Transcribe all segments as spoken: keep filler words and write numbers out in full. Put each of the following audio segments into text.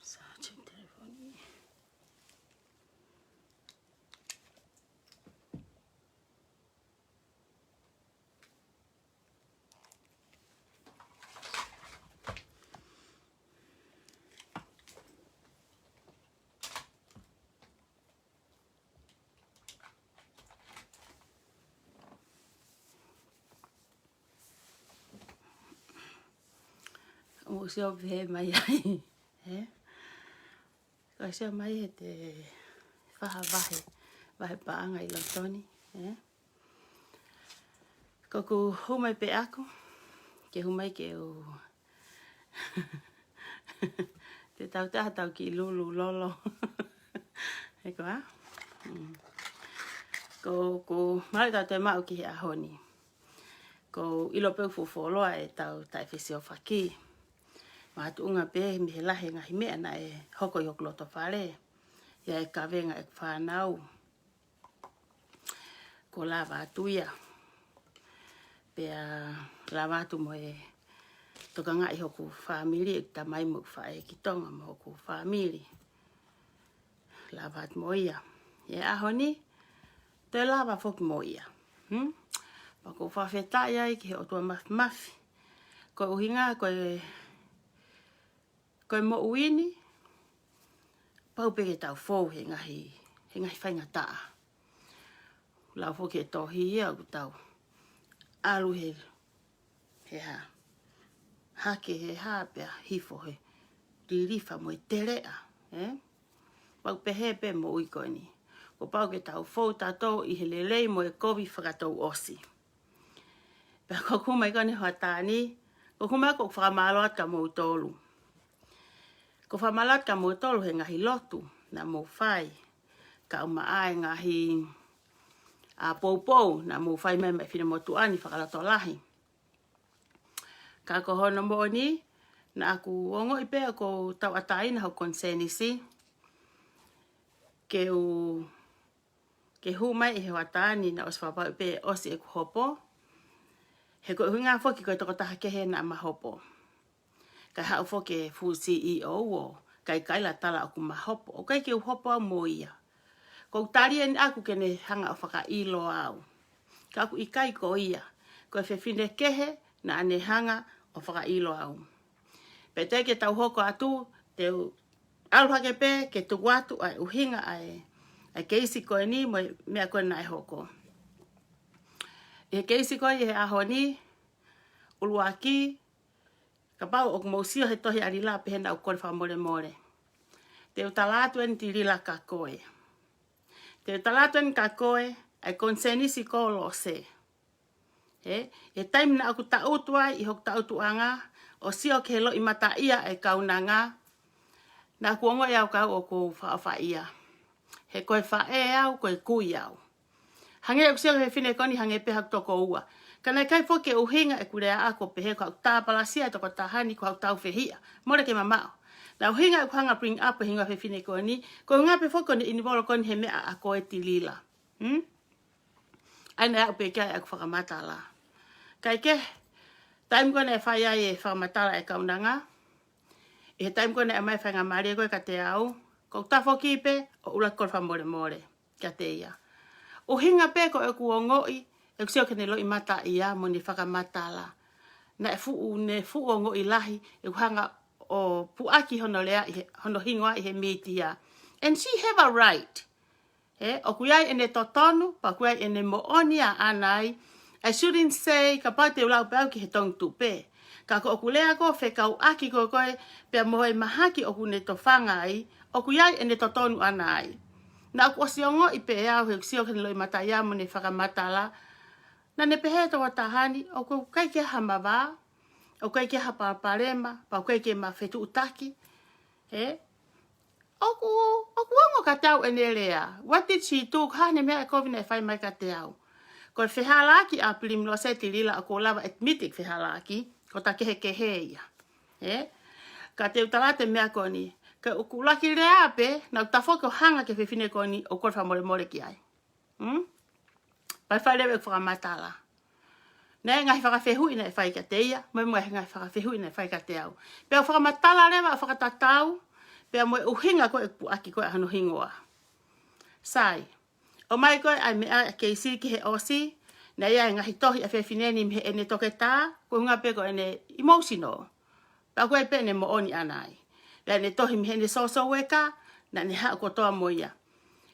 Sa cek telepon ni. ʻOku sio pē mai ai, ē? Ka sio mai he te faha vahe, vahe paʻanga ʻi loto ni, ē? Ko ʻeku hū mai pē ʻaku, ke hū mai ke u te tau taha tau kiʻi lulu lolo. He ko ā? Mm. Ko, ko mālō ʻetau toe maʻu ki he ʻaho ni. Ko u ʻilo pē ʻoku fuʻu fuoloa ʻetau taʻefesiofaki. Makatuʻunga pē mei he lahi e ngaahi meʻa naʻe hoko ʻi hoku loto fale. ʻI ai e kavenga ʻeku fānau. Ko lava atu ia. Pea lava atu mo e tokangaʻi hoku fāmili, ʻeku tamai mo ʻeku faʻē ki Tonga mo hoku fāmili. Lava atu mo ia. ʻI he ʻaho ni, toe lava foki mo ia. Hmm? Pea ʻoku ou fakafetaʻi ai ki he ʻOtua Māfimafi. Ko e ʻuhinga, ko e Ko e moʻui ni, pau pē ke tau fou he ngaahi, he ngaahi faingataʻa. Lau foki e tohi ia ʻoku tau ʻalu he, he hā. Hake he hā pea hifo he lilifa mo e teleʻa, ē? Pau pehē pē moʻui ko eni. Kuo pau ke tau fou tautolu ʻi he lelei mo e kovi fakatouʻosi. Pea ko ʻeku hū mai ko eni he hoʻatā ni, ko ʻeku hū mai ʻoku ou fakamālō atu kia moutolu. ʻOku ou fakamālō atu kia moutolu he ngaahi lotu naʻa mou fai. Kae ʻumaʻā e ngaahi, ā, poupou naʻa mou fai mai maʻa e finemotuʻa ni fakalotolahi. Ka ko hono moʻoni, naʻa ku ongoʻi pē ʻoku ou tauʻatāina hoku konisēnisi. Ke u ke hū mai ʻi he hoʻatā ni naʻe ʻosi fakapapauʻi pē ʻosi ʻeku hopo. He ko e ʻuhinga foki ko e tokotaha kehe naʻa ma hopo. Kae haʻu foki e fuʻu C E O ʻo kaikaila tala ʻoku ma hopo. ʻOku ʻikai ke u hopo au mo ia. ʻOku ou tali eni ʻaku ke ne hanga ʻo fakaʻilo au. Ka ʻoku ʻikai ko ia. Ko e fefine kehe naʻa ne hanga ʻo fakaʻilo au. Pea teʻeki ke tau hoko atu, te u ʻalu hake pē ke tuku atu ʻa e ʻuhinga ʻa e, ʻa e keisi ko eni mo e meʻa ko ē naʻe hoko. ʻI he keisi ko ē ʻi he ʻaho ni, ʻuluaki, kapau ʻoku mou sio he tohi ʻa Lila pehē naʻa ku kole fakamolemole. Te u tala atu eni Tilila kia koe. Te u tala atu eni kia koe, ʻa e konisēnisi ko Lose. Ē, he taimi naʻa ku tangutu ai ʻi hoku tangutuʻanga, ʻo sio ki he loʻimataʻia ʻa e kaunanga, naʻa ku ongoʻi au kau ʻoku ou fakaʻofaʻia. He ko e faʻē au, ko e kui au. Hangē ʻoku sio ki he fefine ko eni hangē pē haku tokoua. Ka naʻe ʻikai foki ke ʻuhinga ʻeku lea ʻaku ʻo pehē ko haku tāpalasia e tokotaha ni ko haku tāufehiʻa. Mole ke mamaʻo. Naʻe ʻuhinga ʻeku hanga bring up e hingoa fefine ko eni, ko e ʻuhinga pē foki ko ʻene involve ko eni he meʻa ʻa ko e Tilila. Hmm? ʻA ia naʻe aʻu pē ki ai ʻeku fakamatala. Kae kehe, taimi ko ē naʻe fai ai e fakamatala e kaunanga, ʻi he taimi ko ē naʻe ʻomai e faingamālie ko ē kiate au, ʻoku ou tafoki pē ʻo ʻuluaki kole fakamolemole kiate ia. ʻUhinga pē ko ʻeku ongoʻi, ʻeku sio ki heʻene loʻimataʻia mo ʻene fakamatala. Naʻe fuʻu, ne fuʻu ongoʻi lahi, ʻeku hanga ʻo puʻaki hono lea ʻi he, hono hingoa ʻi he mītia. And she have a right. Ē, ʻoku ʻi ai ʻene totonu, pea ʻoku ʻi ai ʻene moʻoni ʻaʻana ai. I shouldn't say, kapau te u lau pē au ki he Tongi Tupe. Ka ko ʻeku lea ko ē fekauʻaki ko ē ko ē, pea mo e mahaki ʻoku ne tofanga ai, ʻoku ʻi ai ʻene totonu ʻaʻana ai. Naʻa ku ʻosi ongoʻi pē au he ʻeku sio ki heʻene loʻimataʻia mo ʻene fakamatala. Naʻa ne pehē tokotaha ni, ʻoku ʻikai ke ha mavā, ʻoku ʻikai ke ha palopalema, pea ʻoku ʻikai ke ma fetuʻutaki. Ē? ʻOku, ʻoku ongo kiate au ʻene lea. What did she do? Ko e hā ʻene meʻa ʻe kovi naʻe fai mai kiate au? Ko e fehālaaki ʻa Pilimilose Tilila ʻoku ou lava admit e fehālaaki, ko e ta kehekehe ia. Ē? Ka te u tala atu e meʻa ko eni. Ka ʻoku laki lea pē, naʻá ku tafoki ʻo hanga ki he fefine ko eni ʻo kole fakamolemole ki ai. Hmm? Pea fai leva e fakamatala. Naʻe ngaahi fakafehuʻi naʻe fai kiate ia, mo e ngaahi fakafehuʻi naʻe fai kiate au. Pea u fakamatala leva ʻo fakatatau, pea mo e ʻuhinga ko ē ʻeku puʻaki ko ē hono hingoa. Sai. ʻOmai ko ē ʻa e meʻa ʻa e keisi ki he ʻosi, naʻe ʻi ai e ngaahi tohi ʻa e fefine ni mei heʻene toketā, ko e ʻuhinga pē ko ʻene emotional. Pea ko e pē ʻene moʻoni ʻaʻana ai. Pea ʻene tohi mei heʻene social worker, naʻá ne haʻu kotoa mo ia.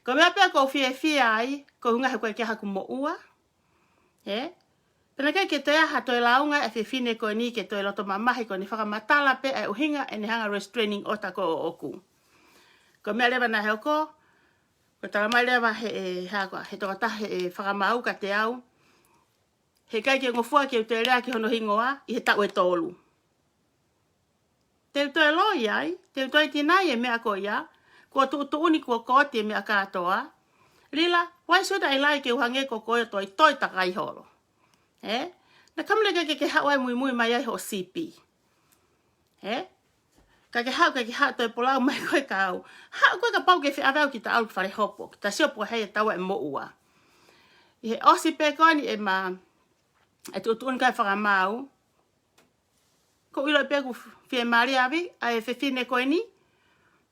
Ko e meʻa pē ʻoku ou fiefia ai, ko e ʻuhinga he ʻoku ʻikai ke ʻi ai haku moʻua. Ē? Pea naʻe ʻikai ke toe ʻi ai ha toe lāunga ʻa e fefine ko eni ke toe loto mamahi ko ʻene fakamatala pē ʻa e ʻuhinga ʻene hanga restraining order ko ē ʻoʻoku. Ko e meʻa leva naʻe hoko, ko e talamai leva he, ʻe, hā koā, he tokotaha he, ʻe, fakamaau kiate au. He ʻikai ke ngofua ke u toe lea ki hono hingoa ʻi he taʻu ʻe tolu. Te u toe loi ai, te u toe tinai e meʻa ko ia, kuo tuʻutuʻuni kuo kooti e meʻa kātoa. Lila, why should I lie ke u hangē ko koe ʻo toe toe takai holo? Ē? Naʻa kamata ke, ke, ke haʻu ai muimui mai ai hoʻo sipi. Ē? Ka ke haʻu, ka ke haʻu toe polau mai koe kia au. Haʻu koe kapau ʻoku ke fie ʻave au kita ʻalu ki fale hopo, kita sio pe ko hai ʻe taua e moʻua. ʻI he ʻosi pē ko eni ʻema, ʻe tuʻutuʻuni ki ai e fakamaau. Ko u ʻilo pē ʻoku fiemālie ʻaupito ʻa e fefine ko eni.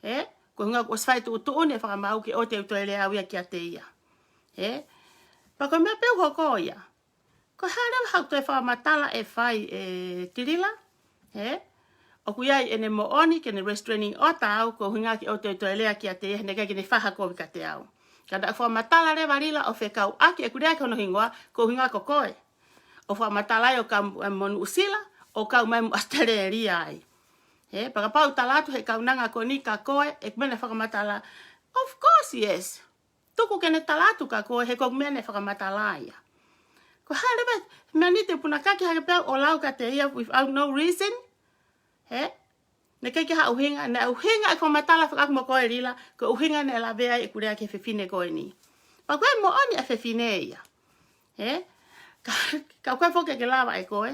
Ē? Ko e ʻuhinga kuo ʻosi fai e tuʻutuʻuni e fakamaau ke ʻoua te u toe lea au ia kiate ia. Ē? Pea ko e meʻa pē ʻoku hoko ia. Ko e hā leva haʻaku toe fakamatala ʻe fai ʻe Tilila, ē? ʻOku ʻi ai ʻene moʻoni ke ne restraining order au ko e ʻuhinga ke ʻoua te u toe lea kiate ia he naʻe ʻikai ke ne fai ha kovi kiate au. Ka naʻa ku fakamatala leva Lila ʻo fekauʻaki ʻeku lea ki hono hingoa ko e ʻuhinga ko koe. ʻO fakamatala ai ʻo kau mo Nuʻusila, ʻo kau mai mo ʻAositelēlia ai. Ē, pea kapau ʻe tala atu he kaunanga ko eni kia koe, ʻeku meʻa naʻe fakamatala. Of course, yes. Tuku ke ne tala atu kia koe he ko ʻeku meʻa naʻe fakamatala ia. Ko e hā leva, meʻa ni te u punakaki hake pē au ʻo lau kiate ia without no reason. Ē? Naʻe ʻikai ke ʻi ai ha ʻuhinga, naʻe ʻuhinga e fakamatala fekauʻaki mo koe Lila, ko e ʻuhinga naʻe lavea ai ʻeku lea ki he fefine ko eni. Pea ko e moʻoni ʻa e fefine ia. Ē? Ka, ka ʻoku ʻikai foki ke lava ʻe koe.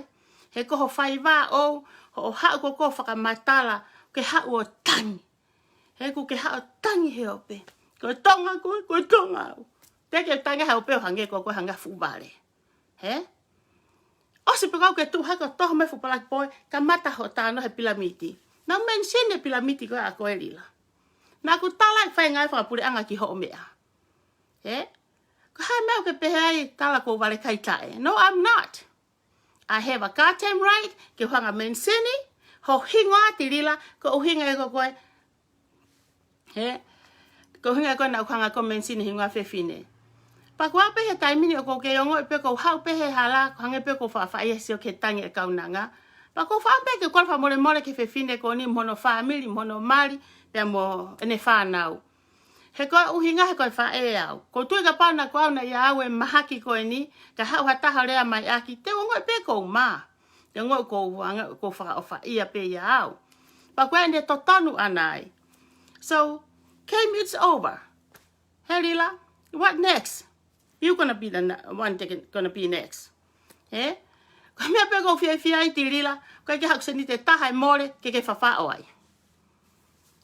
He ko hoʻo faiva ʻoʻou, hoʻo haʻu ko ē ʻo fakamatala, ke haʻu ʻo tangi. He ʻoku ke haʻu ʻo tangi he ope. Ko e Tonga koe, ko e Tonga au. Teʻeki ke tangi he ope ʻo hangē ko koe hangē ha fuʻu vale. Ē? ʻOsi pē ko ē ke tuʻu hake ʻo toho mai e fuʻu palaki pō, kamata hoʻo talanoa he pilamiti. Naʻá ku mention e pilamiti ko ē ʻa koe Lila. Naʻá ku tala ʻeku faʻahinga fakapuleʻanga ki hoʻo meʻa. Ē? Ko e hā e meʻa ʻoku ke pehē ai Tala ʻoku ou vale kai taʻe? No, I'm not. I have a goddamn right ke u hanga mention hoʻo hingoa Tilila, ko e ʻuhinga ia ko koe. Ē? Ko e ʻuhinga ia ko ē naʻá ku hanga ʻo mention e hingoa e fefine. Pea ko au pē he taimi ni ʻoku ou kei ongoʻi pē ʻoku ou haʻu pē he hala, ʻo hangē pē ʻoku ou faʻa faʻa sio ki he tangi e kaunanga. Pea ʻoku ou faʻa pē ke kole fakamolemole ki he fefine ko eni mo hono fāmili, mo hono mali, pea mo ʻene fānau. He ko e ʻuhinga he ko e faʻē au. ʻOku ou tui kapau naʻa ko au naʻe ʻi ai e mahaki ko eni, ka haʻu ha taha ʻo lea mai ʻaki, te u ongoʻi pē ʻoku ou mā. Te u ongoʻi ʻoku ou anga, ʻoku ou fakaʻofaʻia pē ia au. Pea ko ʻene totonu ʻaʻana ai. So, game it's over. Hei Lila, what next? You gonna be the ne-, one that gonna be next. Ē? Ko e meʻa pē ʻoku ou fiefia ai Tilila, ʻoku ʻikai ke haʻaku seniti ʻe taha ʻe mole ke ke fafaʻo ai.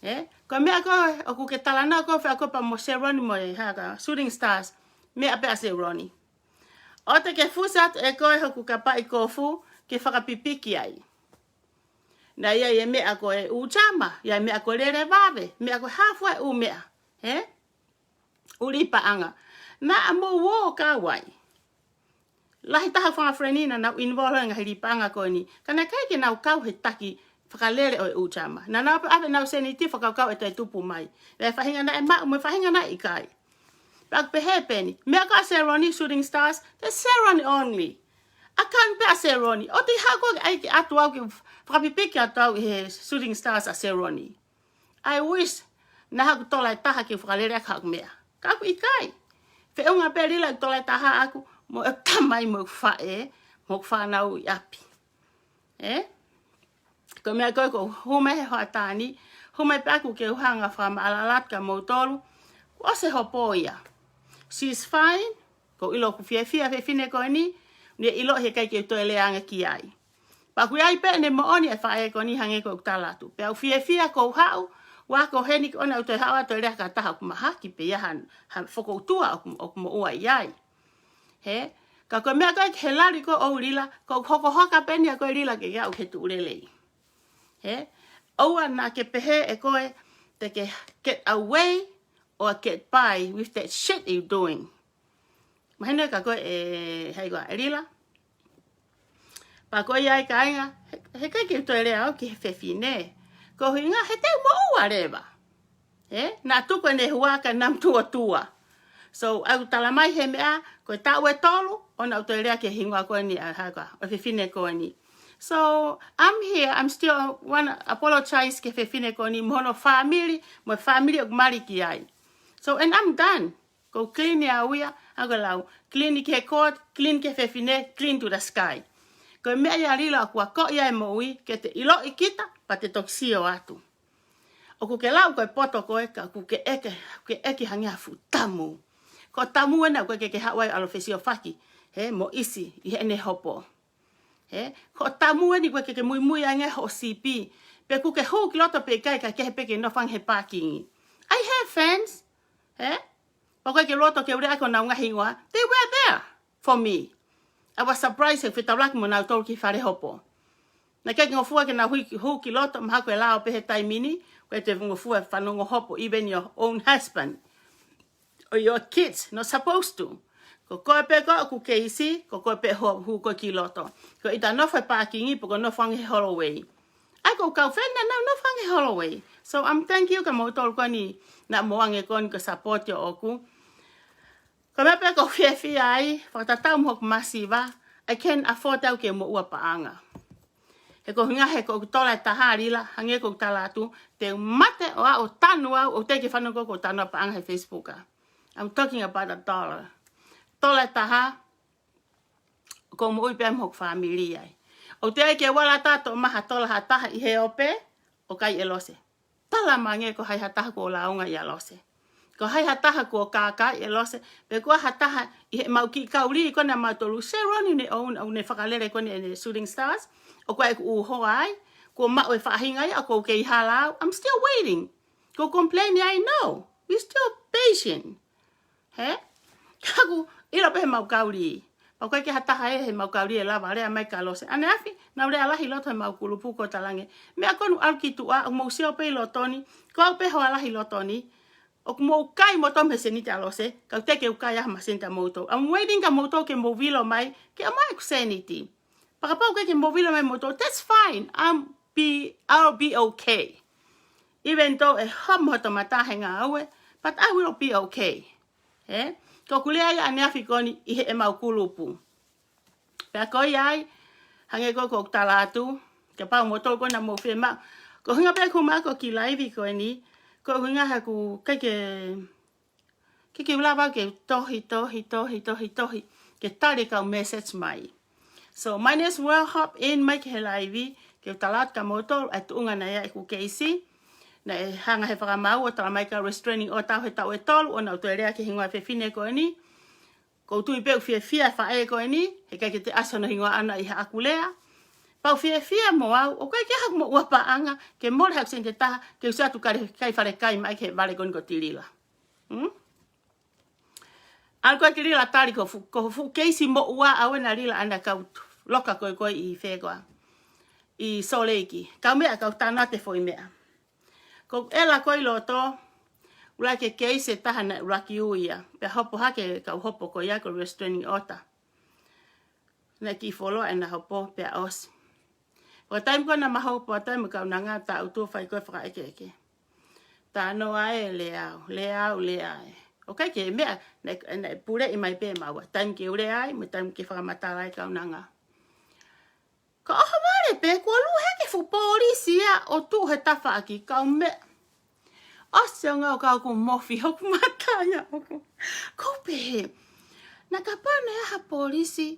Ē? Ko e meʻa ko ē ʻoku ke talanoa ko ē fekauʻaki pea mo Cerrone mo e hā koā, Shooting Stars, meʻa pē ʻa Cerrone. ʻOua te ke fusi atu ʻe koe hoku kapaʻi kofu ke fakapipiki ai. Naʻe ʻi ai e meʻa ko e ʻū jama, ʻi ai e meʻa ko e lele vave, meʻa ko e hā fua e ʻū meʻa. Ē? ʻŪ lipaʻanga. Naʻa mou ō ʻo kau ai. Lahi taha e fanga friend naʻa nau involve he ngaahi lipaʻanga ko eni. Ka naʻe ʻikai ke nau kau he taki fakalele ʻo e ʻū jama. Naʻa nau pē ʻave ʻenau seniti fakakaukau ʻe toe tupu mai. Pea faʻahinga naʻe maʻu mo e faʻahinga naʻe ʻikai. Pea ʻoku pehē pē eni. Meʻa ko ē ʻa Cerrone Shooting Stars, te Cerrone only. ʻAkani pē ʻa Cerrone. ʻOua te ke haʻu koe ʻo ʻai ke ʻatu au ke fakapipiki atu au he Shooting Stars ʻa Cerrone. I wish naʻa haʻaku tola ʻe taha ke fakalele ʻaki haʻaku meʻa. Ka ʻoku ʻikai. Feʻunga pē Lila ʻeku tola ʻe taha ʻaʻaku, mo ʻeku tamai mo ʻeku faʻē, mo ʻeku fānau ʻi ʻapi. Ē? Ko e meʻa ko ē ʻoku ou hū mai he hoʻatā ni, hū mai pē ʻaʻaku ke u hanga ʻo fakamaʻalaʻala atu kia moutolu, kuo ʻosi e hopo ia. She's fine, ʻoku ou ʻilo ʻoku fiefia e fefine ko eni, ne ʻilo he ʻikai ke u toe lea ange ki ai. Pea ʻoku ʻi ai pē ʻene moʻoni e faʻē ko eni hangē ko ʻeku tala atu. Pea ʻoku fiefia ʻoku ou haʻu, Ua ko heni ko ʻona ʻoku toe haʻu atu e lea ki ha taha ʻoku mahaki pē ia ha, ha fokoutua ʻoku, ʻoku moʻua ai. Hē? Ka ko e meʻa ko ē ki he lali ko ē ʻo Lila, ko e hokohoko pē eni ia ko ē Lila ke ke aʻu ki he tuʻu lelei. Hē? ʻOua naʻa ke pehē ʻe koe te ke get away or get by with that shit you doing. Mahino ka ko e, hei ko ā, ʻe Lila. Pea ko ia ai kāinga, he, heʻikai ke u toe lea au ki he fefine. Ko e ʻuhinga, he te u moʻua leva. Hē? Naʻa tuku ʻene hua ka naʻa mo tuʻotuʻa. So, ʻoku ou tala mai he meʻa, ko e taʻu ʻe tolu, ʻoua naʻa toe lea ki he hingoa ko eni ʻa e hā ko ā, ʻo e fefine ko eni. So, I'm here, I'm still wanna apologize ki he fefine ko eni, mo hono fāmili, mo e fāmili ʻoku mali ki ai. So, and I'm done. Ko e clean ia au ia, ʻa ko e lau, clean ki he court, clean ki he fefine, clean to the sky. Ko e meʻa ia Lila ʻoku akoʻi ai e moʻui, ke te ʻiloʻi kita, pea te toki sio atu. ʻOku ke lau ko e poto ko ē ka ʻoku ke ʻeke, ke ʻeke hangē ha fuʻu tamu. Ko e tamu ena ʻoku ke, ke haʻu ai ʻo ʻalu ʻo fesiofaki, hē, mo ʻIsi, ʻi heʻene hopo. Hē? Ko e tamu eni ʻoku ke, ke muimui ange hoʻo sipi. Pe ʻoku ke hū ki loto pe ʻikai ka ke pehē ke nofo ange he pākingi. I have fans. Hē? Pea ʻoku ke loto ke u lea ko ʻenau ngaahi hingoa. They were there for me. I was surprised he fetaulaki mo nautolu ki fale hopo. Naʻe ʻikai ke ngofua ke nau hū ki, hū ki loto, mahalo ko e lao pē he taimi ni, ʻoku ʻikai te ngofua fanongo hopo, even your own husband. Or your kids, not supposed to. Ko koe pē ko ē ʻoku keisi, ko koe pē ho-, hū ko ē ki loto. Ko ʻita nofo he pākingi, pe ko e nofo ange he hallway. ʻAi ko e kau fēnau nofo ange he hallway. So, I'm thank you kia moutolu ko eni, naʻa mou ange ko eni ko e support ʻoʻoku. Ko e meʻa pē ʻoku ou fiefia ai, fakatatau mo hoku masiva, I can't afford au ke moʻua paʻanga. He ko e ʻuhinga he ko ʻeku tola ʻe taha Lila, hangē ko ʻeku tala atu, te u mate ʻo aʻu ʻo tanu au, ʻoku teʻeki ke fanongo ko ʻeku tanu paʻanga he Facebook ā. I'm talking about a dollar. Tola ʻe taha, ʻoku ou moʻui pē mo hoku fāmili ai. ʻOku teʻeki ke u ala atu ʻo maʻu ha tola ha taha ʻi he ope, ʻoku ʻikai ʻe Lose. Tala mai ange ko hai ha taha kuo lāunga ʻia Lose. Ko hai ha taha kuo kākaaʻi ʻe Lose. Pe ko ha taha ʻi heʻemau kiʻi kaulī ko ena mautolu Cerrone ne ʻouna, ʻoku ne fakalele ko eni ʻene Shooting Stars. ʻOku ʻikai ke u hoa ai. Kuo maʻu e faʻahinga ia, ʻoku ou kei hala au. I'm still waiting. Ko e complain ai, no. We still patient. Hē? Ka ʻoku ʻilo pē heʻemau kaulī. Pea ʻoku ʻikai ke ha taha ʻi heʻemau kaulī ʻe lava lea mai kia Lose. ʻAneafi, naʻa ku lea lahi loto heʻemau kulupu ko e talange. Meʻa ko eni ʻalu ki tuʻa, ʻoku mou sio pē ʻi loto ni, ko au pē hoa lahi loto ni. ʻOku mou kai moutolu mei he sēniti ʻa Lose, ka ʻoku teʻeki ke u kai ha sēniti ʻa moutolu. I'm waiting kia moutolu ke mou vilo mai, ke ʻomai ʻeku sēniti. Pea kapau ʻoku ʻikai ke mou vilo mai moutolu, that's fine. I'm be, I'll be okay. Even though ʻe homo hoto mata he ngāue, but I will be okay. Hē? Ko ʻeku lea ia ʻaneafi ko eni ʻi heʻemau kulupu. Pea ko ia ai, hangē ko ē ʻoku ou tala atu, kapau moutolu ko ena mou fiemaʻu. Ko e ʻuhinga pē ʻeku hū mai ko ē ki he laivi ko eni, ko e ʻuhinga he ʻoku ʻikai ke, ke, ke u lava ke tohi, tohi, tohi, tohi, tohi, ke tali e kau message mai. So, might as well hop in mai ki he laivi, ke u tala atu kia moutolu ʻa e tuʻunga naʻe ʻi ai ʻeku keisi, naʻe hanga he fakamaau ʻo tala mai ko e restraining order he taʻu ʻe tolu, ʻoua naʻa toe lea ki he hingoa e fefine ko eni. ʻOku ou tui pē ʻoku fiefia e faʻē ko eni, heʻikai ke te ʻasi hono hingoa ʻana ʻi haʻaku lea. Pea u fiefia mo au, ʻoku ʻikai ke haʻaku moʻua paʻanga, ke mole haʻaku sēniti ʻe taha, ke u sio atu ki he kai falekai mai ki he vale ko eni ko Tilila. Hmm? ʻAlu ko ē ki Lila tali ko e fuʻu, ko e fuʻu keisi moʻua ʻaʻana Lila ʻana kau loka ko ē ko ē ʻi fē ko ā. ʻI Salt Lake. Kau meʻa, kau tana te foʻi meʻa. Ko ʻEla ko ē ʻi loto, ʻuluaki keisi ʻe taha naʻe ʻuluaki ui ia. Pea hopo hake kau hopo ko ia ko e restraining order. Naʻe kiʻi foloa ʻena hopo pea ʻosi. Ko e taimi ko ē naʻa ma hopo ai mo e kaunanga ta utu fai ko ē fakaʻekeʻeke. Tano ai, lea au, lea au, lea ē. ʻOku ʻikai ke meʻa, naʻe, naʻe puleʻi mai pē maua. Taimi ke u lea ai, mo e taimi ke fakamatala ai kaunanga. Ka ʻohovale pē, kuo luʻu hake fuʻu polisi ia ʻo tuʻu he tafaʻaki kau meʻa. ʻOsi ʻo ngau kau ʻoku mofi hoku mata ia ʻoku. Ko u pehē. Naʻa kapau naʻe ʻi ai ha polisi,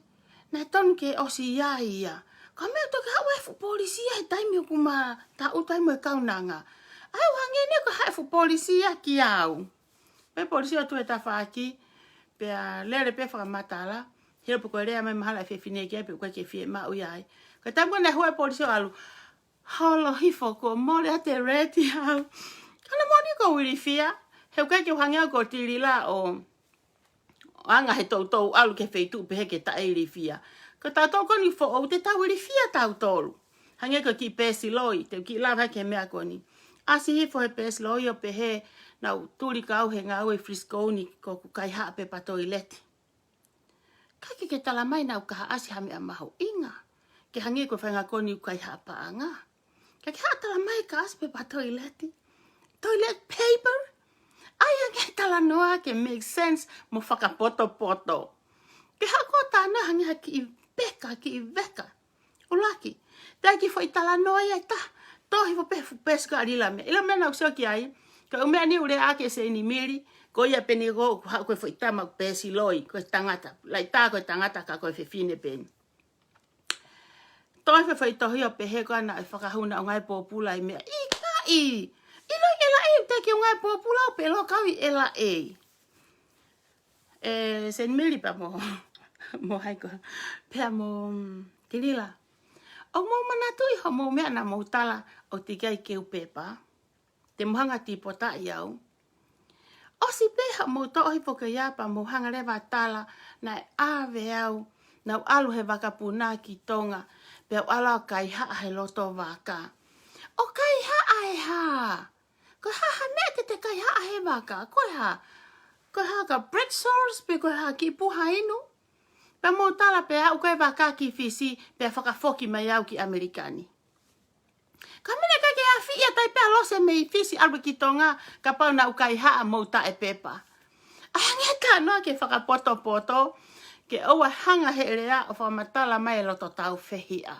naʻe tonu ke ʻosi ia ia. Ka meʻa toki haʻu e fuʻu polisi ia he taimi ʻoku ma taʻu taimi mo e kaunanga. ʻAi ʻo hangē ne ko e haʻu e fuʻu polisi ia kia au. Pea polisi ʻo tuʻu he tafaʻaki, pea lele pē fakamatala, hilo pe ko e lea mai mahalo e fefine ki ai pe ʻoku ʻikai ke fiemaʻu ia ai. Ka taimi ko ē naʻe hū ai e polisi ʻo ʻalu, holo hifo kuo mole ʻa e leti au. Ka naʻe moʻoni ʻoku ou ilifia, he ʻoku ʻikai ke u hangē au ko Tilila ʻo anga he toutou ʻalu ki he feituʻu pehē ke taʻeilifia. Ko tautolu ko eni foʻou te tau ilifia tautolu. Hangē ko e kiʻi pēsiloi, te u kiʻi lave hake he meʻa ko eni. ʻAsi hifo he pēsiloi ʻo pehē naʻa ku tuli kau he ngāue ʻi Frisco ni ko ʻeku kaihaʻa pepa toileti. Ka ke ke tala mai naʻa ku kaihaʻasi ha meʻa mahuʻinga. Ke hangē ko e faʻahinga ko eni ʻoku kaihaʻa paʻanga. Ka ke haʻu ʻo tala mai kaihaʻasi pepa toileti. Toilet paper. ʻAi ange talanoa ke make sense mo fakapotopoto. Ke haʻu ʻo talanoa hangē ha kiʻi veka, kiʻi veka. ʻUluaki, ʻai ke foʻi talanoa ia ʻe taha. Tohi foʻi pē fuʻu pēsi ko ʻAlila mea. ʻIlo meʻa naʻa ku sio ki ai. Ko e ʻū meʻa ni ʻoku lea ʻaki ʻe Seinimili. Ko ia pē eni ko ʻeku haʻu ko e foʻi tama ʻoku pēsiloi. Ko e tangata. Laʻi tā ko e tangata ka ko e fefine pē eni. Tohi foʻi, foʻi tohi ʻo pehē ko ena ʻe fakahū naʻa ku ngāue pōpula ʻi meʻa. ʻIkai! ʻIlo ʻi ʻEla ʻEi, te ke ngāue pōpula ʻo pē lo kau ʻi ʻEla ʻEi. ʻE Seinimili pea mo, mo hai ko, pea mo, mm, Tilila. ʻOku mou manatuʻi hoʻomou meʻa naʻa mou tala ʻoku teʻeki ai ke u pepa. Te mou hanga tīpotaʻi au. ʻOsi pē hoʻomou toʻo hifo ko ia pea mou hanga leva ʻo tala naʻe ʻave au, naʻa ku ʻalu he vakapuna ki Tonga, pea u ʻalu ʻo kaihaʻa he loto vaka. ʻO kaihaʻa e hā? Ko e hā ha meʻa te te kaihaʻa he vaka? Ko e hā? Ko e hā ka bread sauce pe ko e hā kiʻi puha inu? Pea mou tala pē aʻu ko e vaka ki Fisi, pea fakafoki mai au ki ʻAmelika ni. Ka mene ka ke afi ia tai pea Lose mei Fisi ʻalu ki Tonga, kapau naʻa ku kaihaʻa mou taʻepepa. ʻAi ange talanoa ke fakapotopoto, ke ʻoua hanga he lea ʻo fakamatala mai e loto tāufehiʻa.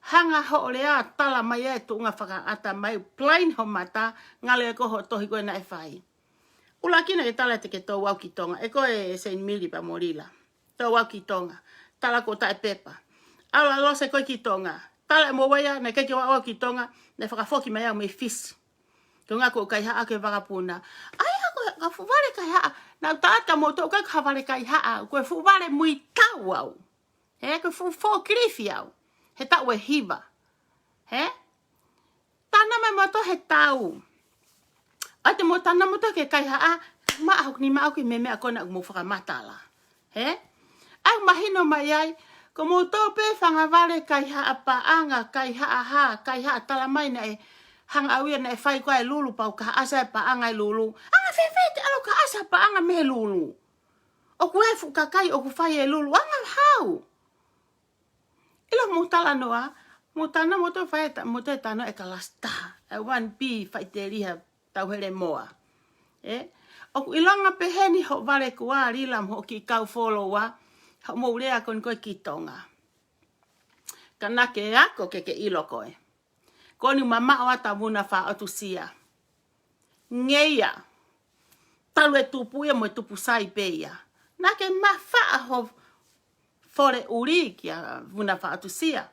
Hanga hoʻo lea tala mai e tuʻunga fakaʻata mai, plain ho mata, ngalo e ko ho tohi ko ē naʻe fai. ʻUluaki naʻa ke tala te ke tō au ki Tonga, ʻe ko e Seinimili pea mo Lila. Tō au ki Tonga, tala ko e taʻepepa. ʻAlu ʻa Lose ko ē ki Tonga, tala ʻe mo vaia, naʻe ʻikai ke u ʻalu au ki Tonga, naʻe fakafoki mai au mei Fisi. Ko e ʻuhinga ko e kaihaʻa ki he vakapuna. ʻAi ʻa ko e, ka fuʻu vale kaihaʻa, naʻa ku tala atu kia moutolu ʻoku ʻikai ko ha vale kaihaʻa, ko e fuʻu vale muitau au. He, ko e fuʻu forklift au. He taʻu ʻe hiva. He? Tana mai moutolu he tau. ʻAi te mou tana moutolu ke kaihaʻa, maʻa hoku nima au ki he meʻa ko ena ʻoku mou fakamatala. He? ʻAi mahino mai ai, ko moutolu pē fanga vale kaihaʻa paʻanga, kaihaʻa hā, kaihaʻa tala mai naʻe hanga au ia naʻe fai ko ē e lulu pea u kaihaʻasi e paʻanga e lulu. Anga fēfē te ʻalu ʻo kaihaʻasi paʻanga mei he lulu? ʻOku ʻi ai e fuʻu kakai ʻoku fai e lulu. Anga hau. ʻIlo mou talanoa, mou talanoa moutolu fai e ta-, moutolu talanoa e kalasi taha. E one B faʻiteliha tauhele moa. Ē? ʻOku ʻilonga pehē ni hoʻo vale ko ē Lila mo hoʻo kiʻi kau foloa, hoʻomou lea ko eni ko ē ki Tonga. Ka naʻa ke ako ke ke ʻilo koe. Ko eni mamaʻo atu ʻa Vuna Faʻotusia. Ngeia. Talu e tupu ia mo e tupu sai pē ia. Naʻa ke mafaʻa ho fole ʻuli kia Vuna Faʻotusia.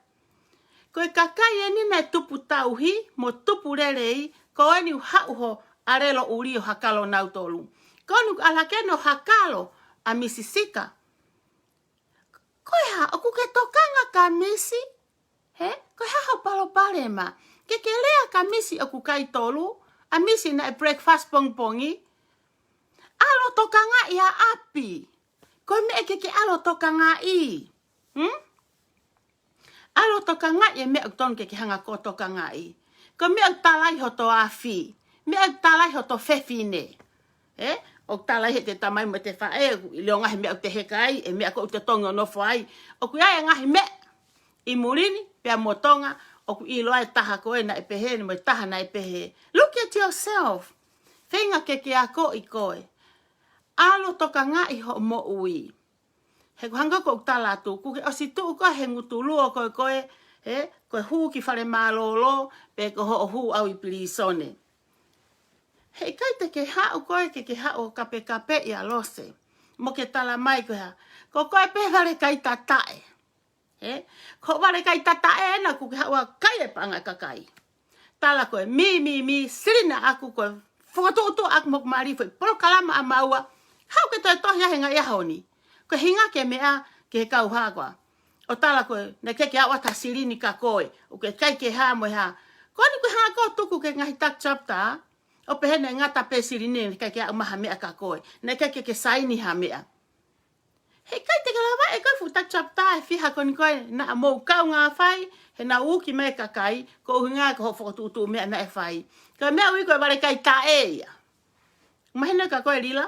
Ko e kakai eni naʻe tupu tauhi mo tupu lelei, ko eni ʻoku haʻu ho ʻalelo ʻuli ʻo hakalo nautolu. Ko eni ʻoku ʻalu hake eni ʻo hakalo ʻa Misi Sika. Ko e hā, ʻoku ke tokanga kia Misi? He? Ko e hā hoʻo palopalema? Ke ke lea kia Misi ʻoku kai tolu, ʻa Misi naʻe breakfast pongipongi. ʻAlu ʻo tokangaʻi ʻa ʻapi. Ko e meʻa ke ke ʻalu ʻo tokangaʻi. Hmm? ʻAlu ʻo tokangaʻi e meʻa ʻoku tonu ke ke hanga ʻo tokangaʻi. Ko e meʻa ʻoku tala ai hoto afi. Meʻa ʻoku tala ai hoto fefine. Ē? ʻOku tala ai heʻete tamai mo ʻete faʻē, ʻoku ʻilonga he meʻa ʻoku te heka ai, e meʻa ko ē ʻoku te tongi ʻo nofo ai. ʻOku ʻi ai e ngaahi meʻa ʻi muli ni, pea mo Tonga, ʻoku ʻilo ai e taha ko ē naʻe pehē, mo e taha naʻe pehē. Look at yourself. Feinga ke ke akoʻi koe. ʻAlu ʻo tokangaʻi hoʻo moʻui. He ko e hangē ko ʻeku tala atu, kuo ke ʻosi tuʻu koe he ngutu luo ko ē ko ē, he, ko e hū ki fale mālōlō, pe ko hoʻo hū ʻau ʻi pilīsone. Heʻikai te ke haʻu koe ke ke haʻu ʻo kapekapeʻi ʻa Lose. Mo ke tala mai ko e hā. Ko koe pē vale kai tataʻe. He? Ko vale kai tataʻe ena kuo ke haʻu ʻo kai e paʻanga kakai. Tala ko e mī, mī, mī, silini ʻaʻaku ko e fokotuʻutuʻu ʻaʻaku mo hoku mali foʻi polokalama ʻa maua. Haʻu ke toe tohi ʻa e ngaahi ʻaho ni. Ko e hinga ke meʻa ke he kau hā koā. ʻO tala ko e, naʻe ʻikai ke ʻoatu ha silini kia koe. ʻOku ke kai ke hā mo e hā. Ko eni ko e hanga ko ē ʻo tuku ke ngaahi tax chapter. ʻo pehē naʻe ngata pē silini, naʻe ʻikai ke aʻu mai ha meʻa kia koe. Naʻe ʻikai ke ke saini ha meʻa. Heʻikai te ke lava ʻe koe fuʻu taki chapter ʻe fiha ko eni ko ē naʻa mou kaungā fai, he naʻa uki mai e kakai, ko e ʻuhinga ko hoʻo fokotuʻutuʻu meʻa naʻe fai. Ko e meʻa ui ko e vale kai taʻe ia. Mahino kia koe Lila?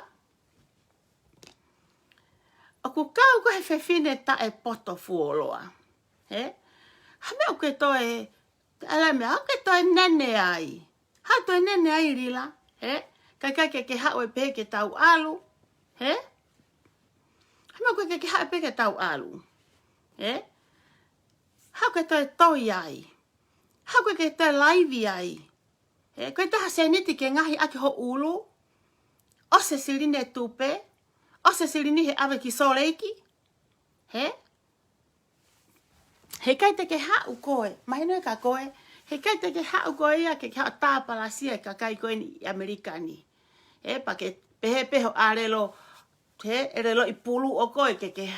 ʻOku kau koe he fefine taʻe poto fuoloa. He? Ha meʻa ʻoku ke toe, ʻa e meʻa ʻoku ke toe nene ai. Haʻu toe nene ai Lila. He? Kae ʻikai ke ke haʻu ʻo pehē ke tau ʻalu. He? Ha meʻa ʻoku ʻikai ke ke haʻu ʻo pehē ke tau ʻalu. He? Haʻu ke toe toi ai. Haʻu ke ke toe laivi ai. He, ko e taha sēniti ke ngaohi ʻaki ho ʻulu, ʻosi e silini e tupe, ʻosi e silini he ʻave ki Sōleki. He? Heʻikai te ke haʻu koe, mahino kia koe, heʻikai te ke haʻu koe ia ke ke haʻu tāpalasia e kakai ko eni ʻi ʻAmelika ni. He, pea ke pehē pē ho ʻālelo, he, ʻelelo ʻi pulu ʻo koe ke ke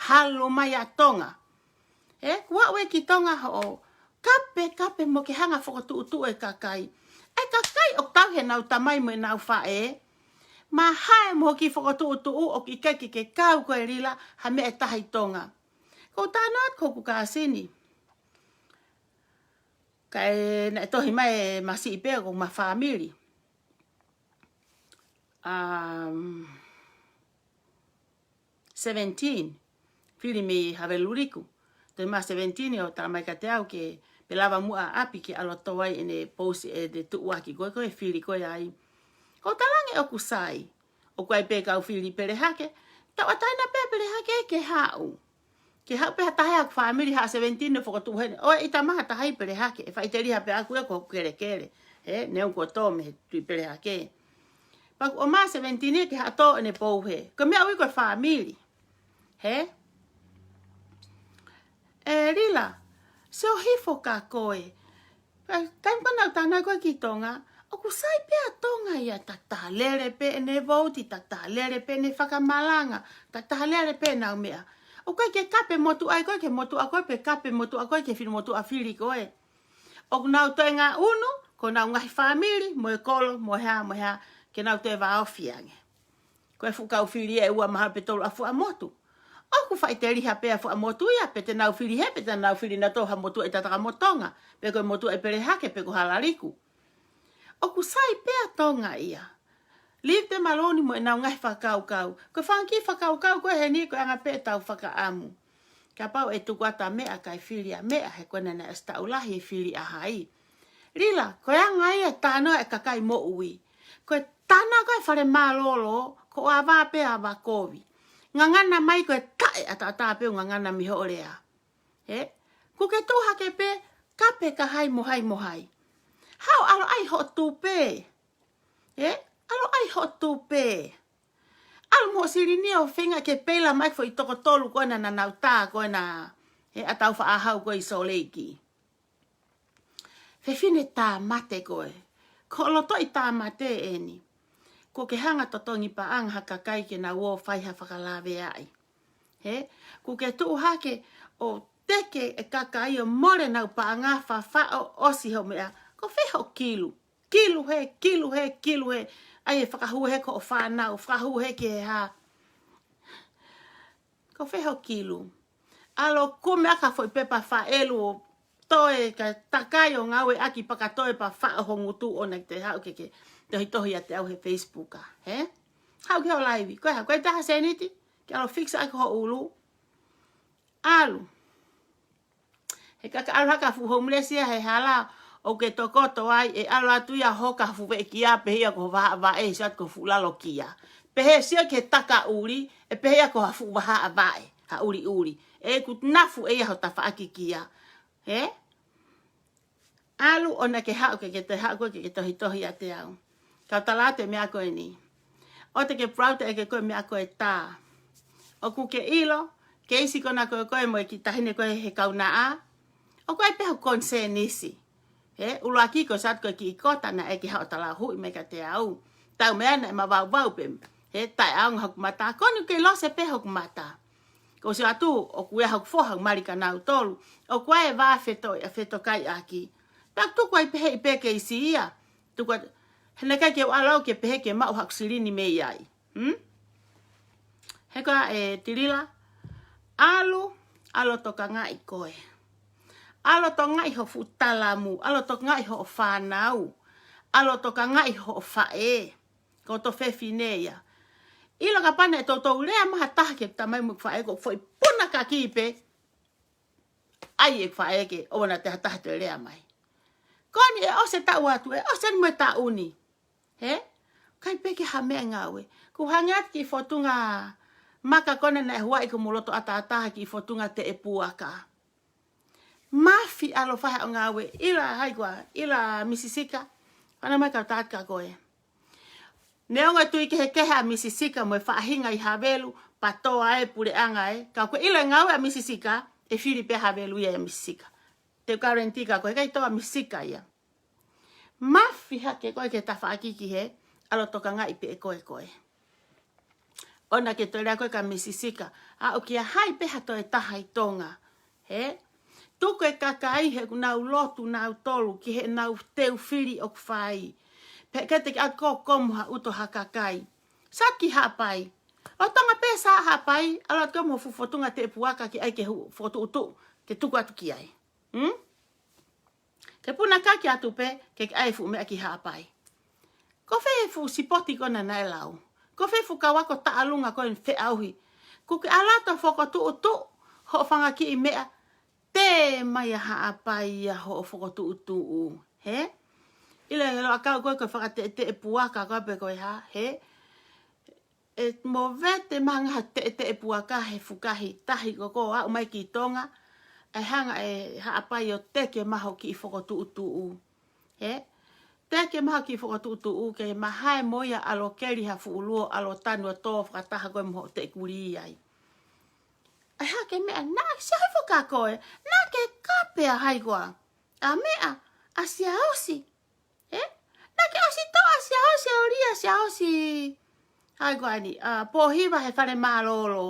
halu mai ʻa Tonga. He, kuo aʻu ē ki Tonga hoʻo kape, kape mo ke hanga fokotuʻutuʻu e kakai. E kakai ʻoku tauhi ʻenau tamai mo ʻenau faʻē. Mahae mo hoʻo kiʻi fokotuʻutuʻu ʻoku ʻikai ke ke kau koe Lila ha meʻa ʻe taha ʻi Tonga. Ko u talanoa atu ko hoku kāsini. Kae naʻe tohi mai ʻe masiʻi pē ko ma fāmili. Um, seventeen, fili mei Haveluliku. Toe ma seventeen ʻo tala mai kiate au ke pe lava muʻa ʻapi ke ʻalu ʻo tō ai ʻene pousi ʻene tuʻuaki ko ē ko e fili ko ē ai. Ko u talaange ʻoku sai. ʻOku ʻi ai pē kau fili Pelehake. Tauʻatāina pē Pelehake ke haʻu. Ke haʻu pē ha taha ʻi haku fāmili ha seventeen ʻo fokotuʻu heni. ʻOku ʻi ai ha taha ʻi Pelehake. ʻE faʻiteliha pē ʻaku ē ko hoku kelekele. He, neongo kuo tō mei he Tuʻi Pelehake. Pea kuo ma seventeen ke haʻu ʻo tō ʻene pou he. Ko e meʻa ui ko e fāmili. He? ʻE Lila, sio hifo kia koe. Taimi ko ē naʻa ku talanoa ko ē ki Tonga, ʻoku sai pē ʻa Tonga ia, takitaha lele pē ʻene vouti, takitaha lele pē ʻene fakamalanga, takitaha lele pē ʻenau meʻa. ʻOku ʻikai ke kape motuʻa ai koe ki he motuʻa ko ē, pe kape motuʻa ko ē ki he fili motuʻa fili ko ē. ʻOku nau toe ngaʻunu, ko honau ngaahi fāmili, mo e kolo, mo e hā, mo e hā, ke nau toe vāofi ange. Ko e fuʻu kau fili ʻe ua mahalo pe tolu ʻa Fuaʻamotu. ʻOku faʻiteliha pē ʻa Fuaʻamotu ia, pe te nau fili hē, pe te nau fili nautolu ha motuʻa ʻi Tatakamotonga, pe ko e motuʻa ʻi Pelehake, pe ko Halaliku. ʻOku sai pē ʻa Tonga ia. Leave them alone mo ʻenau ngaahi fakakaukau. Ko e fanga kiʻi fakakaukau ko ē heni ko e anga pē ʻetau fakaʻamu. Kapau ʻe tuku atu ʻa meʻa kae fili ʻa meʻa he ko ena naʻe ʻosi taʻu lahi e fili ʻa hai. Lila, ko e anga ia e talanoa e kakai moʻui. Ko e talanoa ko ē fale mālōlō, ko e ava pē ʻa ava kovi. Ngangana mai ko e taʻe ʻataʻatā pē ʻo ngangana mei hoʻo lea. He? Kuo ke tuʻu hake pē, kape kia hai mo hai mo hai. Haʻu ʻalu ʻai hoʻo tupe. He? ʻAlu ʻai hoʻo tupe. ʻAlu mo hoʻo silini ʻo feinga ke peila mai foʻi toko tolu ko ena naʻa nau tā ko ena. He ʻa Taufaʻāhau ko ē ʻi Sōleki. Fefine tāmate koe. Ko hoʻo lotoʻi tāmate eni. Kuo ke hanga totongi paʻanga ha kakai ke nau ō fai ha fakalaveaʻi. He? Kuo ke tuʻu hake ʻo teke e kakai ʻo mole ʻenau paʻanga, fafaʻo, ʻosi hoʻo meʻa. Ko fē hoʻo kilu? Kilu hē, kilu hē, kilu hē. ʻAi e fakahū hē ki hoʻo fānau, fakahū hē ki he hā. Ko fē hoʻo kilu? ʻAlu ʻo kumi ʻaki ha foʻi pepa faʻelu ʻo toe ka takai ʻo ngāueʻaki pea ka toe pea faʻo ho ngutu ʻona ke te haʻu ke ke tohitohi ʻiate au he Facebook ā, he? Haʻu ki hoʻo laivi, ko e hā, ko e taha sēniti, ke ʻalu ʻo fix ʻaki ho ʻulu. ʻAlu. He ka ka ʻalu hake ha fuʻu homeless ia he hala ʻoku ke tokoto ai, ʻe ʻalu atu ia ʻo hoka ha fuʻu veʻe kia, pehē ia ko e vahaʻa vaʻe, sio atu ko e fuʻu lalo kia. Pehē sio ki he taka ʻuli, ʻe pehē ia ko ha fuʻu vahaʻa vaʻe, ha ʻuliʻuli. ʻE kuo nafu ʻe ia ho tafaʻaki kia. He? ʻAlu ʻona ke haʻu ke ke toe haʻu koe ke ke tohitohi ʻiate au. Kau tala atu e meʻa ko eni. ʻOua te ke proud ʻe ke ko e meʻa ko e tā. ʻOku ke ʻilo, keisi ko ena ko ē ko ē mo e kiʻi taʻahine ko ē he kaunaʻa. ʻOku ʻi ai pē hoku konisēnisi. He, ʻuluaki ko e sio atu ko e kiʻi kota naʻe ʻikai ke haʻu ʻo talahuʻi mai kiate au. Tau meʻa naʻe mavauvau pē. He, taʻeʻaonga hoku mata. Ko eni ʻoku kei lose pē hoku mata. Ko u sio atu, ʻoku ʻi ai hoku foha, mali kia nautolu. ʻOku ʻi ai e vā feto-, fetokaiʻaki. Pea tuku ai pē he ʻi pē keisi ia. Tuku atu, He naʻe ʻikai ke u ʻalu au ke pehē ke maʻu haʻaku silini mei ai. Hmm? He ko ia ē Tilila, ʻalu, ʻalu ʻo tokangaʻi koe. ʻAlu ʻo tokangaʻi ho fuʻu talamu, ʻalu ʻo tokangaʻi hoʻo fānau, ʻalu ʻo tokangaʻi hoʻo faʻē, ko hoto fefine ia. ʻIlo kapau naʻe toutou lea mai ha taha ki he tamai mo e faʻē ko e foʻi puna kaki pē, ʻai e faʻē ke ʻoua naʻa toe ha taha toe lea mai. Ko eni ʻe ʻosi e taʻu atu, ʻe ʻosi eni mo e taʻu ni. He? ʻIkai pē ke ha meʻa ngāue. Ko e hangē atu ki he fōtunga maka ko ena naʻe huaʻi ko e mo loto ʻataʻatā ki he fōtunga teʻepuaka. Mafi ʻalu ʻo fai haʻo ngāue, ʻila hai koā, ʻila Misi Sika. Ana mai kau tāka koe. Neongo e tui kehekehe ʻa Misi Sika mo e faʻahinga ʻi Havelu, pea toa e puleʻanga ē. Ka ko e ʻilo e ngāue ʻa Misi Sika, ʻe fili pē Havelu ia ʻe Misi Sika. Te u guarantee kia koe, ʻikai toa Misi Sika ia. Mafi hake koe ki he tafaʻaki ki hē, ʻalu ʻo tokangaʻi pē ʻe koe koe. ʻOua naʻa ke toe lea koe kia Misi Sika, aʻu kia hai pē ha toe taha ʻi Tonga. He? Tuku e kakai he ʻoku nau lotu nautolu ki heʻenau teu fili ʻoku fai. Pea ke te ke ʻalu ʻo komo ha ʻuto ha kakai. Sio ki Haʻapai. ʻO Tonga pē sio Haʻapai, ʻalu atu koe mo e fuʻu fōtunga teʻepuaka ke ʻai ke hū, fokotuʻutuʻu, ke tuku atu ki ai. Hmm? Ke puna kaki atu pē, ke ke ʻai e fuʻu meʻa ki Haʻapai. Ko fē e fuʻu sipoti ko ena naʻe lau? Ko fē e fuʻu kau ako taʻalunga ko ena feʻauhi? Kuo ke ʻalu atu ʻo fokotuʻutuʻu hoʻo fanga kiʻi meʻa, tē mai ʻa Haʻapai ia hoʻo fokotuʻutuʻu. He? ʻIlo e loʻakau ko e ko e fakateʻeteʻepuaka ko ē pē ko e hā, he? ʻE movete mai ha ngaahi teʻeteʻepuaka he fukahi tahi ko ē ʻo aʻu mai ki Tonga, ʻe hanga ʻe Haʻapai ʻo teke mai hoʻo kiʻi fokotuʻutuʻu. He? Teke mai hoʻo kiʻi fokotuʻutuʻu ke mahae mo ia ʻalu ʻo keli ha fuʻu luo ʻalu ʻo tanu ʻo tō fakataha koe mo hoʻo teʻekulī ai. ʻAi hake meʻa, naʻa ke sio hifo kia koe, naʻa ke kape ʻa hai koā? ʻA meʻa, ʻa Siaosi. He? Naʻa ke ʻosi toʻo ʻa Siaosi, ʻo lī ʻa Siaosi. Hai koā eni, ʻa, Pōhiva he fale mālōlō.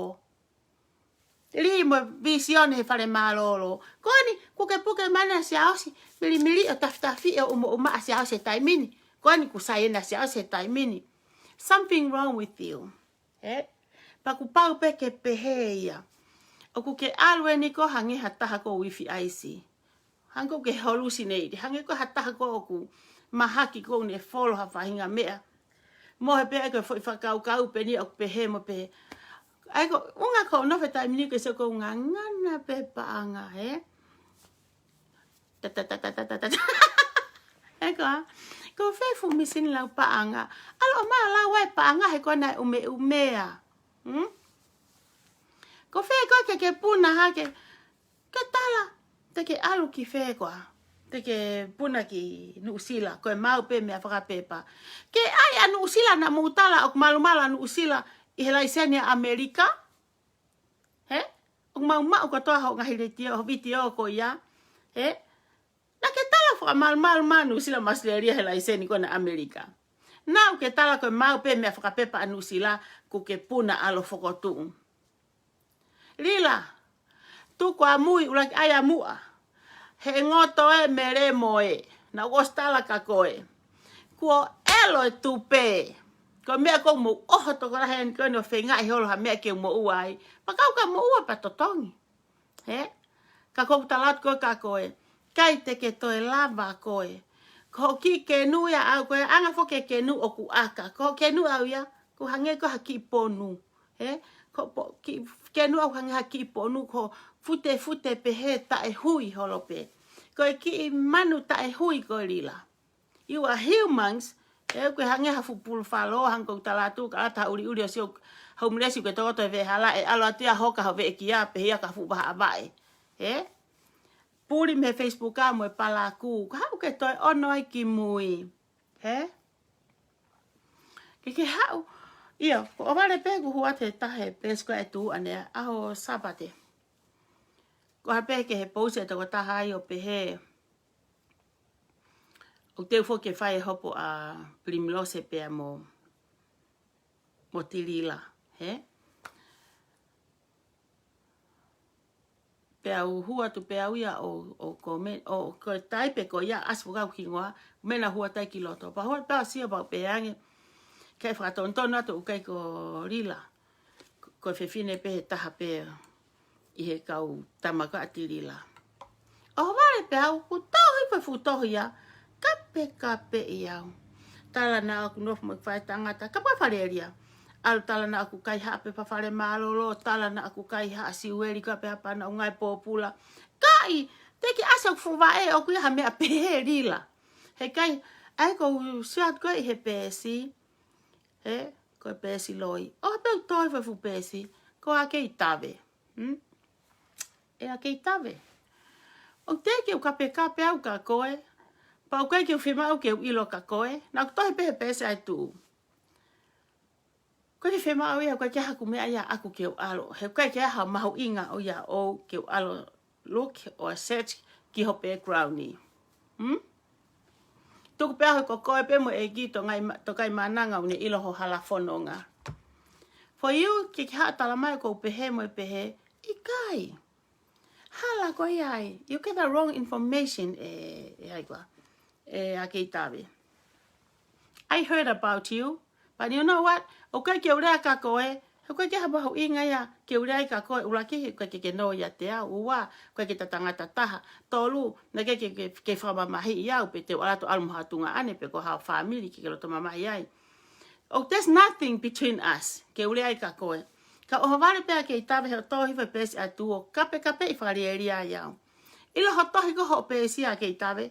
Lī mo Visione he fale mālōlō. Ko eni, kuo ke puke mai ʻa Siaosi, milimili ʻo tafitafi ʻo umaʻuma ʻa Siaosi he taimi ni. Ko eni kuo sai ʻa Siaosi he taimi ni. Something wrong with you. He? Pea kuo pau pē ke pehē ia. ʻOku ke ʻalu eni koe hangē ha taha ko e uifi ʻaisi. Hangē ko e hallucinate, hangē ko ha taha ko ē ʻoku mahaki ko ē ne folo ha faʻahinga meʻa. Mo he pē ʻai ko e foʻi fakakaukau pē eni ʻoku pehē mo pehē. ʻAi ko e ʻuhinga ko ē ʻoku ou nofo he taimi ni ke sio ko e ngangana pē paʻanga, he? Ta, ta, ta. ʻAi ko ā, ko fē e fuʻu misini lau paʻanga? ʻAlu ʻo mālōlō e paʻanga he ko ena ʻe ʻumeʻumea. Hmm? Ko fē koā ke ke puna hake? Ke tala, te ke ʻalu ki fē koā? Te ke puna ki Nuʻusila, ko e maʻu pē meʻa fakapepa. Ke ʻai ʻa Nuʻusila naʻa mou tala ʻoku malumalu ʻa Nuʻusila ʻi he laiseni ʻa ʻAmelika? He? ʻOku mau maʻu kotoa hoʻo ngaahi letiō, hoʻo vitiō ko ia. He? Naʻa ke tala fakamalumalu mai ʻa Nuʻusila mo ʻAositelēlia he laiseni ko ena ʻa ʻAmelika. Naʻa ke tala ko e maʻu pē meʻa fakapepa ʻa Nuʻusila kuo ke puna ʻalu ʻo fokotuʻu. Lila, tuku ʻa mui ʻuluaki ʻai ʻa muʻa. He ngoto ē melemo ē. Naʻa ku ʻosi tala kia koe. Kuo ʻelo e tupe. Ko e meʻa ko ē ʻoku mou ʻoho tokolahi eni ko eni ʻo feingaʻi holo ha meʻa ke u moʻua ai. Pea kapau ʻoku ke moʻua pea totongi. He? Ka ʻoku ou tala atu ko ē kia koe. ʻIkai te ke toe lava koe. Ko hoʻo kiʻi kenu ia ʻaʻau ko e anga foki e kenu ʻoku ʻaka. Ko hoʻo kenu ʻaʻau ia, ʻoku hangē ko ha kiʻi ponu. He? Ko hoʻo po-, kiʻi kenu ʻaʻau hangē ha kiʻi ponu, ko e futefute pehē taʻehui holo pē. Ko e kiʻi manu taʻehui ko ē Lila. You are humans, he ʻoku ke hangē ha fuʻu pulufalo, hangē ko ʻeku tala atu, ka ʻata ha ʻuliʻuli ʻo sio homeless ʻoku ke tokoto he veʻehala, ʻe ʻalu atu ia ʻo hoka ho veʻekia, pehē ia ki ha fuʻu vahaʻa vaʻe. He? Puli mei he Facebook ā mo e palakū, ka haʻu ke toe ʻono ai ki mui. He? Ke ke haʻu. ʻIo, ko ʻOvale pē kuo hū atu he taha e peesi ko ē ʻe tuʻu ʻanenai, ʻaho Sāpate. Ko ha pē ke he pousi e tokotaha ai ʻo pehē. ʻOku teu foki ke fai e hopo ʻa Pilimilose pea mo, mo Tilila, he? Pea u hū atu pē au ia ʻo, ʻo comment, ʻo ko e taipe ko ia ʻasi pē ʻeku hingoa, meʻa naʻa hū atu ai ki loto. Pea hū atu pē au ʻo sio pea u pehē ange, kae fakatonutonu atu ʻoku ʻikai ko Lila. Ko, ko e fefine pē ʻe taha pē ʻi he kau tama ko ē ʻa Tilila. ʻOhovale pē au, kuo tohi pē fuʻu tohi ia, kapekapeʻi au. Tala naʻa ʻoku nofo mo e faʻē tangata, ka pē Fale Elia. ʻAlu tala naʻa ʻoku kaihaʻa pē Fale Mālōlō, tala naʻa ʻoku kaihaʻa Siueli ka pē hapa naʻa ʻoku ngāue pōpula. Kae, teʻeki ʻasi ʻoku fuʻu vaʻe ʻoku ʻi ai ha meʻa pehē Lila. He ʻikai, ʻa ia ko u sio atu ko ē ʻi he peesi, he, ko e peesi loi. ʻOhovale pē au ʻo tohi fuʻu peesi, ko ʻAkei Tave. Hmm? ʻE ʻAkei Tave. ʻOku teʻeki ke u kapekape au kia koe, pea ʻoku ʻikai ke u fiemaʻu ke u ʻilo kia koe, naʻa ku tohi pē he peesi ʻa e tuʻu. ʻOku ʻikai ke fiemaʻu ia, ʻoku ʻikai ke ʻi ai haku meʻa ia ʻaʻaku ke u ʻalu. He ʻoku ʻikai ke ʻi ai ha mahuʻinga ʻo ia ʻoʻou ke u ʻalu look or search ki ho background ni. Hmm? Tuku pē au he ko koe pē mo e ʻEiki Tokai Ma-, Tokai Mānanga ʻoku ne ʻilo ho hala fononga. For you, ke ke haʻu ʻo tala mai ʻoku ou pehē mo e pehē, ʻikai. Hala ko ia ai. You get the wrong information, ʻe, ʻe ʻAkei Tave. ʻE ʻAkei Tave. I heard about you, but you know what? ʻOku ʻikai ke u lea kia koe, he ʻoku ʻikai ke ʻi ai ha mahuʻinga ia ke u lea ai kia koe, ʻuluaki he ʻoku ʻikai ke ke know ʻiate au, ua, ʻoku ʻikai ke ta tangata taha, tolu, naʻe ʻikai ke, ke, ke fakamamahiʻi au, pe te u ʻalu atu ʻo ʻalu mo ha tuongaʻane, pe ko ha fāmili ke ke loto mamahi ai. Oh, there's nothing between us, ke u lea ai kia koe. Ka ʻohovale pē ʻAkei Tave he ʻo tohi fuʻu peesi ʻa e tuʻu ʻo kapekapeʻi Fale Elia ai au. ʻIlo ho tohi ko hoʻo peesi ʻAkei Tave.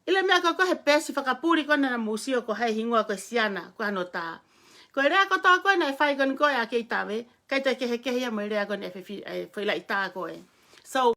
ʻIlo e meʻa ko ē ko e peesi fakapuli ko ena naʻa mou sio ko e hingoa ko e siana, ko hano tā. Ko e lea kotoa ko ē naʻe fai ko eni ko ē ʻAkei Tave, ʻikai toe kehekehe ia mo e lea ko eni ʻa e fefi-, ʻa e foʻi laʻitā ko ē. So,